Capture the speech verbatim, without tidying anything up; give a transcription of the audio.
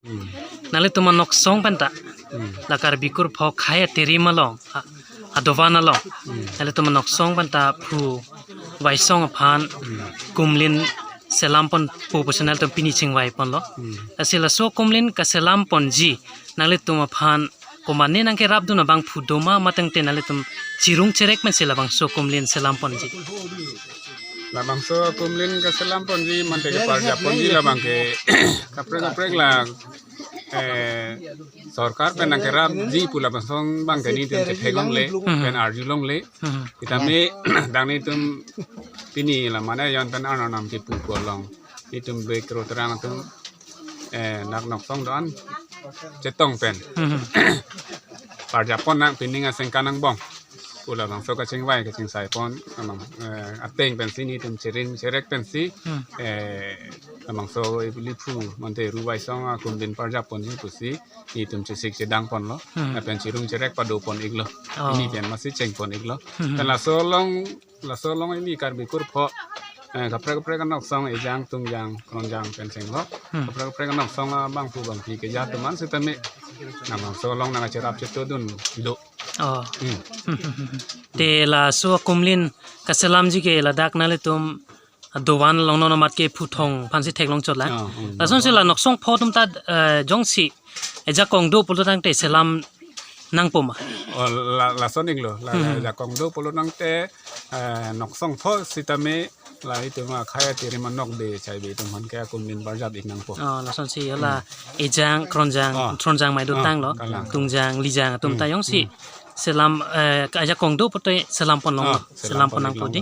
Hmm. Nanglitum anoksong penta. Hmm. La Karbi Kurpho Khei Atirim along, a, adovan along. Hmm. Nanglitum anoksong penta phu Vaisong aphan, hmm, kumlin selam ponpo pusi nanglitum pini chingvai ponlo. Hmm. Lasi laso kumlin kaselam ponji nanglitum aphan komatne nangkerapdun abangphu doma ma tangte nanglitum chirung cherek pensi labangso kumlin selam ponji? Labangso kumlin kaselam ponji mate ke parjap ponji labang ke kaprek kaprek la, eh, sorkar pen nangkerapji pu labangso abang ke nelitum chethek longle, hmm, pen arju longle. Hmm. Sitame dang nelitum pini la mane jon pen arnam kepu along nelitum bek ro terang atum, eh, nak noksong do-an chetong pen, hmm, parjap pon nang, pining asengkan angbong pu labangso kachingvai kachingsai pon, amang, eh, ateng pensi nelitum chiring cherek pensi, hmm, eh, labangso ipuliphu mate Ru Vaisong akumlin parjap ponji pusi nelitum chesik chedang ponlo. Hmm. Lapen chirung cherek pado pon iklo. Oh. Pini pen masi cheng pon iklo. Hmm. Pen laso along, laso along ili Karbi Kurpho, eh, kaprek kaprek anoksong Ejang, Tungjang, Kronjang pen chenglo. Hmm. Kaprek kaprek anoksong abangphu bangphi keja atum an sitame nang laso along nangcherap chetodun do. Oh. Hmm. Hmm, hmm, hmm, hmm. Te laso akumlin kaselamji ke ladak nanglitum adovan along non amat ke phuthong aphansi theklong chotlang. Oh, hmm. Lasonsi la noksong pho atum ta, eh, jongsi ejakong do pulo tangte selam nangpo ma? Oh, la, lason iklo. La, la, hmm, ejakong do pulo tangte, eh, noksong pho sitame la itum a Khei Atirim anokbe chaibe atum aphan ke akumlin parjap ik nangpo. Oh, lasonsi la, hmm, Ejang, Kronjang, oh, Tronjang mai do, oh, tanglo. Kalang. Tungjang, Lijang atum, hmm, ta jongsi, hmm, selam, eh, ejakong do pulote selam pon long, oh, selam, selam pon pon nangpo iklo di.